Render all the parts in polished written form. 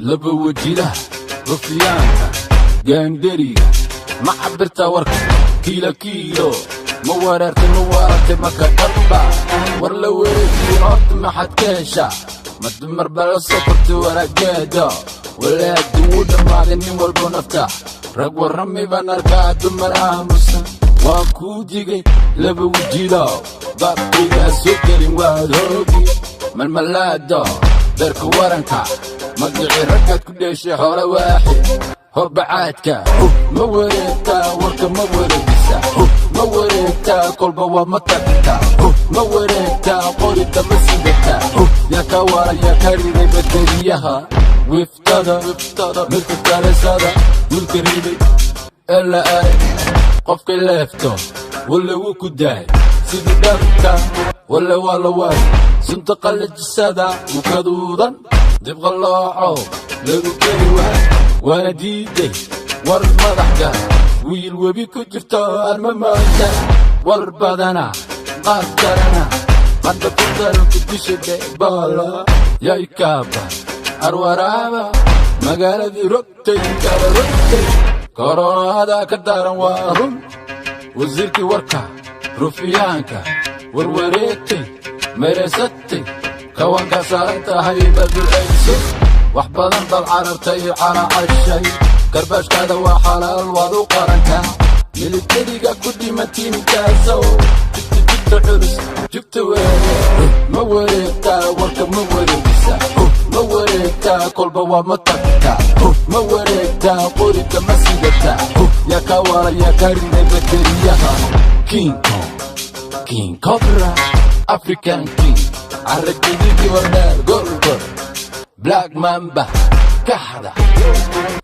Laba wajilaha, rufiyaanka, gaandheriga, ma cabirtaa warka kiilo kiilo? Ma wareertay, ma waaratay, maka dhaba? War la wareejiyo horta maxaad ka heshaa? Ma dumar baa la soo kortay waraageeda? Walaadi wuu dhammaaday nin walbo nafta. Rag warrami baan arkaa, dumar aamusan. Waan kuu digay, laba wajiilo, baabkayga ha soo gelin, waad hoogi. Malmalaado, beerka waranka, magicii raggaad ku dheeshay, xoolo waaxid horbacaadka. Ma wareegtaa warka, ma wareegisa? Ma wareegtaa kolba, waa ma tagtaa? Ma wareegtaa, qorida ma sidataa? Yaa ka wara, yaa ka riday bateriyaha wiftada, mirka kalisada, wiilka riday ee la aray, qofkay leefto walle wuu ku daay sidii dhabta, walle waa la waay. Sunta qallajisada wuu kaduudan, dibqallooco lagu keli waay, waana diiday. War madaxga, wiil webi ku jirto arma maanta. War badana, qaab darana, hadda ku daranku disha dhebaala yaykaaba arwaraaba. Magaaladii rogtay, kala rogtay, koronada ka daran, waa run. Wasiirkii warka, rufiyaanka, warwareegtay, mereysatay, kawanka saaran tahay badulcayso. Wax badan baad carartay, calaacashay, karbaashkaada waa xalaal, waad u qarantaa. Militariga ku dhimantiinkaasow, jugta, jugta culus, jugta weeye. Ma wareegtaa warka, ma wareegisa? Ma wareegtaa kolba, waa ma tagtaa? Ma wareegtaa, qoriga ma sidataa? Yaa ka wara, yaa ka riday bateriyaha? King Kong, King Cobra, African King, carragedidii wardheer, gorgor, Black Mamba, kaxda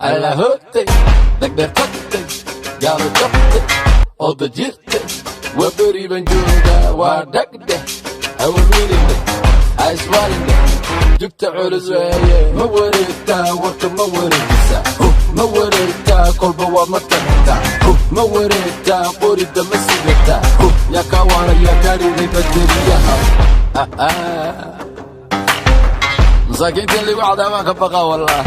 allahoogtay, dagdheer tagtay, gaalo jabtay, oda jirtay, waa beri baan joogaa, waa dhagdheh, hawalwelinde, haiswaalinde, jugta culus weeye. Ma wareegtaa warka, ma wareegisa? Ma wareegtaa kolba, waa ma tagtaa? Ma wareegtaa, qorida ma sidataa? Yaa ka wara, yaa ka riday bateriyaha? Masaakiinta in lagu cadaabaan ka baqaa, wallah.